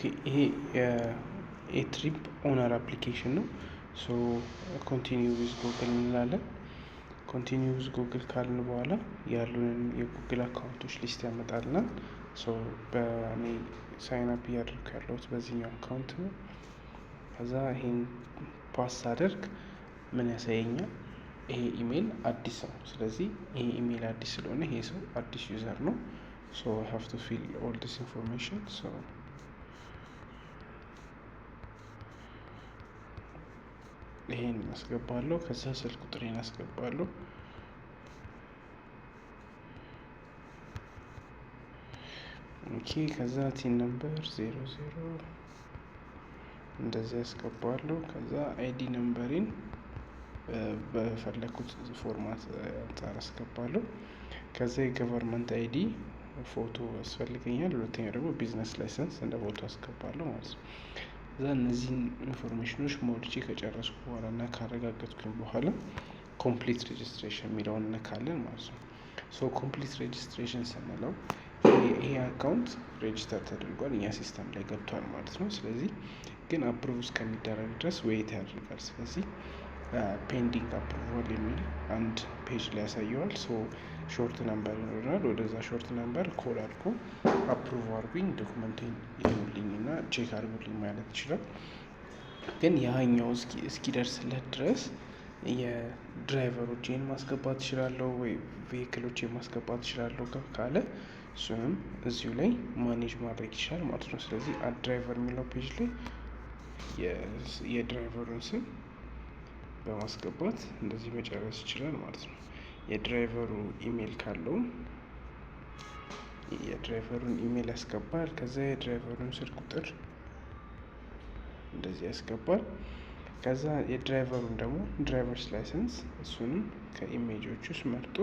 Okay, ይሄ የ trip owner application ነው። So continue with Google እንላለን። Continue with Google ካልን በኋላ ያሉንን የ Google account ኦች list ያመጣልናል። So በእኔ sign up እያደረኩ ያለሁት በዚህኛው account ነው። ከዛ ይሄን pass ሳደርግ ምን ያሳየኛል? ይሄ ኢሜይል አዲስ ነው። ስለዚህ ይሄ ኢሜይል አዲስ ስለሆነ ይሄ ሰው አዲስ user ነው። So I have to fill all this information. So ይሄን አስገባለሁ። ከዛ ስልክ ቁጥሬን አስገባለሁ። Okay, ከዛ TIN number 00 እንደዚህ አስገባለሁ። ከዛ ID number ኤን በፈለኩት format አንጻር አስገባለሁ። ከዛ የ government ID ፎቶ ያስፈልገኛል። ሁለተኛ ደግሞ business license እንደ ፎቶ አስገባለሁ ማለት ነው። ከዛ እነዚህን information ኦች ሞልቼ ከጨረስኩ በኋላ እና ካረጋገጥኩኝ በኋላ complete registration የሚለውን እነካለን ማለት ነው። So complete registration ስንለው ይሄ account register ተደርጓል፣ እኛ system ላይ ገብቷል ማለት ነው። ስለዚህ ግን approve እስከሚደረግ ድረስ wait ያደርጋል። ስለዚህ pending approval የሚል አንድ page ላይ ያሳየዋል። So short number ይኖረናል። ወደዛ short number call አድርጎ approve አድርጉኝ፣ document ኤን ይሁልኝ እና check አድርጉልኝ ማለት ይችላል። ግን ያኛው እስኪደርስለት ድረስ የ driver ኦቼን ማስገባት እችላለሁ ወይ vehicle ኦቼን ማስገባት እችላለሁ ካለ እሱንም እዚሁ ላይ manage ማድረግ ይችላል ማለት ነው። ስለዚህ add driver የሚለው page ላይ የ driver ኡን ስም በማስገባት እንደዚህ መጨረስ ይችላል ማለት ነው። የ driver ኡ ኢሜል ካለው የ driver ኡን ኢሜል ያስገባል። ከዛ የ driver ኡን ስልክ ቁጥር እንደዚህ ያስገባል። ከዛ የ driver ኡን ደግሞ driver's license እሱንም ከ image ኦች ውስጥ መርጦ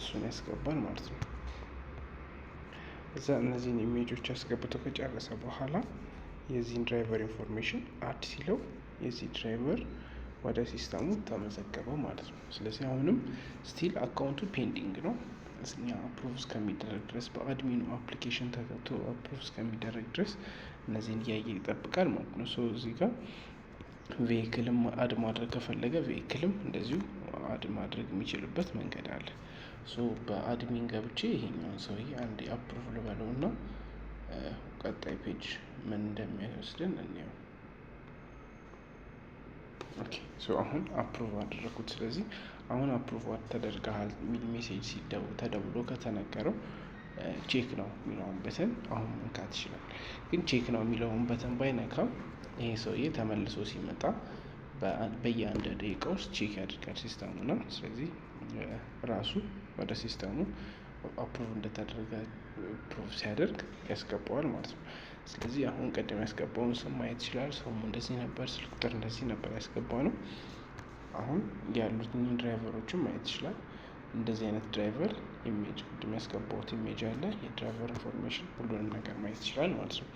እሱን ያስገባል ማለት ነው። እዛ እነዚህን image ኦች አስገብቶ ከጨረሰ በኋላ የዚህን driver information add ሲለው የዚህ driver ወደ system ኡ ተመዘገበ ማለት ነው። ስለዚህ አሁንም still account ኡ pending ነው። እኛ approve እስከሚደረግ ድረስ በ admin ኡ application ተገብቶ approve እስከሚደረግ ድረስ እነዚህን እያየ ይጠብቃል ማለት ነው። So እዚህ ጋር vehicle ም add ማድረግ ከፈለገ vehicle ም እንደዚሁ add ማድረግ የሚችልበት መንገድ አለ። So በ admin ገብቼ ይሄኛውን ሰውዬ አንዴ approve ልበለው እና ቀጣይ page ምን እንደሚወስድን እንየው። Okay, so አሁን approve አደረኩት። ስለዚህ አሁን approve ተደርገሃል የሚል message ተደውሎ ከተነገረው check now የሚለውን button አሁን መንካት ይችላል። ግን check now የሚለውን button ባይነካም ይሄ ሰውዬ ተመልሶ ሲመጣ በየአንድ ደቂቃ ውስጥ check ያደርጋል system ኡ ነው። ስለዚህ ራሱ ወደ system ኡ approve እንደተደረገ approve ሲያደርግ ያስገባዋል ማለት ነው። ስለዚህ አሁን ቀደም ያስገባውን ስም ማየት ይችላል። ስሙ እንደዚህ ነበር፣ ስልክ ቁጥር እንደዚህ ነበር ያስገባ ነው። አሁን ያሉትን driver ኦችን ማየት ይችላል። እንደዚህ አይነት driver image ቅድም ያስገባሁት image አለ። የ driver information ሁሉንም ነገር ማየት ይችላል ማለት ነው።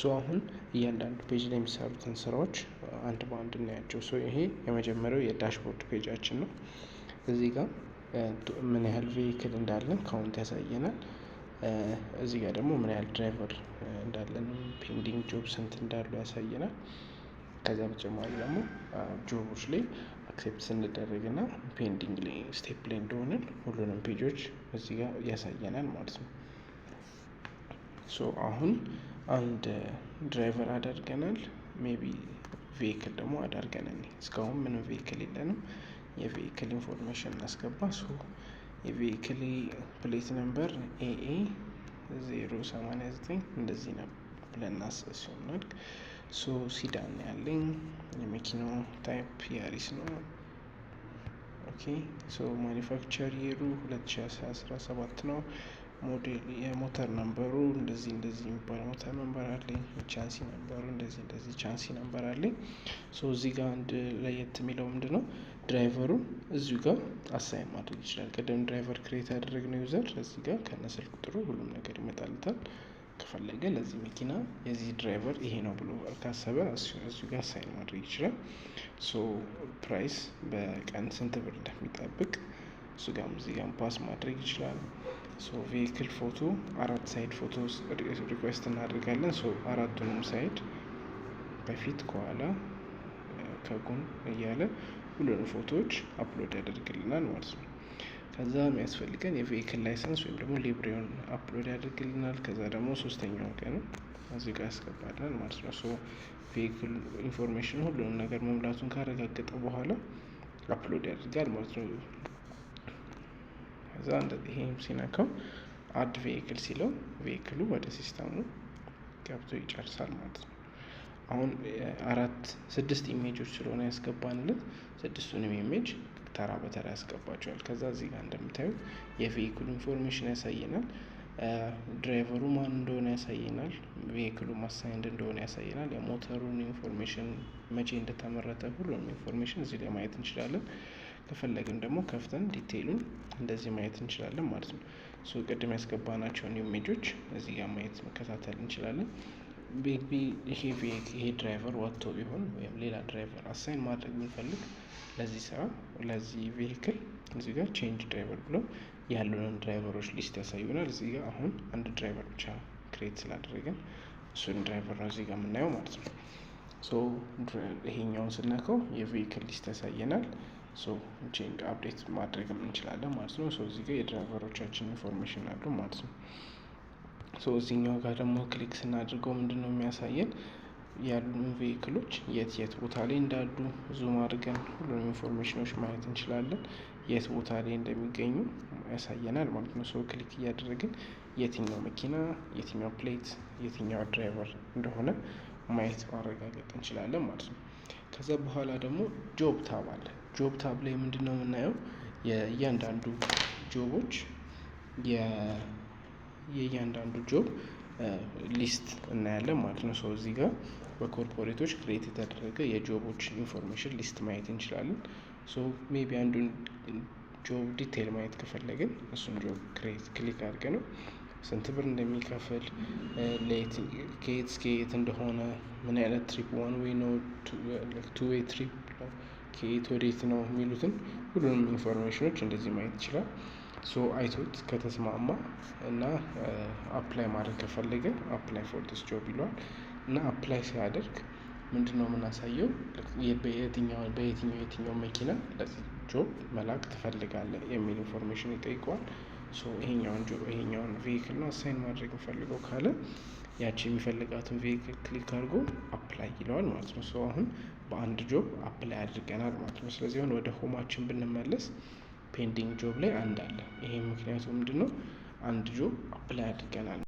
So አሁን እያንዳንዱ page ላይ የሚሰሩትን ስራዎች አንድ በአንድ እናያቸው። So ይሄ የመጀመሪያው የ dashboard page ኣችን ነው። እዚህ ጋር ምን ያህል vehicle እንዳለን count ያሳየናል። እዚህ ጋር ደግሞ ምን ያህል driver እንዳለን pending job ስንት እንዳሉ ያሳየናል። ከዛ በተጨማሪ ደግሞ job ኦች ላይ accept ስንደረግ እና pending ላይ step ላይ እንደሆንን ሁሉንም page ኦች እዚህ ጋር ያሳየናል ማለት ነው። So አሁን አንድ driver አደርገናል። Maybe vehicle ደግሞ አዳርገናል። እስካሁን ምንም vehicle የለንም። የ vehicle information እናስገባ። So የ vehicle plate number AA 089 እንደዚህ ነው ብለን እናስብ። So sedan ያለኝ የመኪናው type ያሪስ ነው። Okay, so manufacture year ኡ 2017 ነው። ሞዴል የሞተር number ኡ እንደዚህ እንደዚህ የሚባል ሞተር number አለኝ። Chassis number ኡ እንደዚህ እንደዚህ chassis number አለኝ። So እዚህ ጋር አንድ ለየት የሚለው ምንድን ነው? Driver ኡን እዚሁ ጋር assign ማድረግ ይችላል። ቅድም driver create ያደረግነው user እዚህ ጋር ከነ ስልክ ቁጥሩ ሁሉም ነገር ይመጣልታል። ከፈለገ ለዚህ መኪና የዚህ driver ይሄ ነው ብሎ ካሰበ እዚሁ ጋር assign ማድረግ ይችላል። So price በቀን ስንት ብር እንደሚጠብቅ እሱ ጋርም እዚህ ጋርም pass ማድረግ ይችላል። So vehicle ፎቶ አራት side ፎቶ request እናደርጋለን። So አራቱንም side በፊት፣ ከኋላ፣ ከጎን እያለ ሁሉንም ፎቶዎች upload ያደርግልናል ማለት ነው። ከዛ የሚያስፈልገን የ vehicle license ወይም ደግሞ ሊብሬውን upload ያደርግልናል። ከዛ ደግሞ ሶስተኛ ወገን እዚህ ጋር ያስገባልናል ማለት ነው። So vehicle information ሁሉንም ነገር መሙላቱን ካረጋገጠ በኋላ upload ያደርጋል ማለት ነው። ከዛ ይሄም ሲነካው add vehicle ሲለው vehicle ኡ ወደ system ኡ ገብቶ ይጨርሳል ማለት ነው። አሁን አራት ስድስት image ኦች ስለሆነ ያስገባንለት ስድስቱንም image ተራ በተራ ያስገባቸዋል። ከዛ እዚህ ጋር እንደምታዩት የ vehicle ኡ information ያሳየናል። Driver ኡ ማን እንደሆነ ያሳየናል። Vehicle ኡ assigned እንደሆነ ያሳየናል። የሞተሩን information፣ መቼ እንደተመረተ ሁሉንም information እዚህ ላይ ማየት እንችላለን። ከፈለግን ደግሞ ከፍተን detail ኡን እንደዚህ ማየት እንችላለን ማለት ነው። So ቅድም ያስገባናቸውን image ኦች እዚህ ጋር ማየት መከታተል እንችላለን። Maybe ይሄ driver ወጥቶ ቢሆን ወይም ሌላ driver assign ማድረግ ብንፈልግ ለዚህ ስራ ለዚህ vehicle እዚህ ጋር change driver ብሎ ያሉንን driver ኦች list ያሳዩናል። እዚህ ጋር አሁን አንድ driver ብቻ create ስላደረግን እሱን driver ነው እዚህ ጋር የምናየው ማለት ነው። So ይሄኛውን ስነካው የ vehicle list ያሳየናል። So change update ማድረግም እንችላለን ማለት ነው። So እዚህ ጋር የ driver ኦቻችን information አሉ ማለት ነው። So እዚህኛው ጋር ደግሞ click ስናድርገው ምንድን ነው የሚያሳየን? ያሉን vehicle ኦች የት የት ቦታ ላይ እንዳሉ zoom አድርገን ሁሉንም information ኦች ማየት እንችላለን። የት ቦታ ላይ እንደሚገኙ ያሳየናል ማለት ነው። So click እያደረግን የትኛው መኪና፣ የትኛው plate፣ የትኛው driver እንደሆነ ማየት ማረጋገጥ እንችላለን ማለት ነው። ከዛ በኋላ ደግሞ job tab አለ። Job tab ላይ ምንድን ነው የምናየው? የእያንዳንዱ job ኦች የእያንዳንዱ job list እናያለን ማለት ነው። So እዚህ ጋር በ corporate ኦች create የተደረገ የ job ኦች information list ማየት እንችላለን። So maybe አንዱን job detail ማየት ከፈለግን እሱን job create click አድርገን ነው ስንት ብር እንደሚከፍል፣ ከየት እስከ የት እንደሆነ፣ ምን አይነት trip፣ one way ነው፣ two way trip ነው፣ ከየት ወዴት ነው የሚሉትን ሁሉንም information ኦች እንደዚህ ማየት ይችላል። So አይቶት ከተስማማ እና apply ማድረግ ከፈለገ apply for this job ይለዋል። እና apply ሲያደርግ ምንድን ነው የምናሳየው? በየትኛው በየትኛው የትኛው መኪና ለዚህ job መላክ ትፈልጋለህ የሚል information ይጠይቀዋል። So ይሄኛውን job ይሄኛውን vehicle ነው assign ማድረግ የምፈልገው ካለ ያቺ የሚፈልጋትን vehicle click አድርጎ apply ይለዋል ማለት ነው። So አሁን በአንድ job apply አድርገናል ማለት ነው። ስለዚህ አሁን ወደ home ኣችን ብንመለስ pending job ላይ አንድ አለ። ይሄ ምክንያቱ ምንድን ነው? አንድ job apply አድርገናል።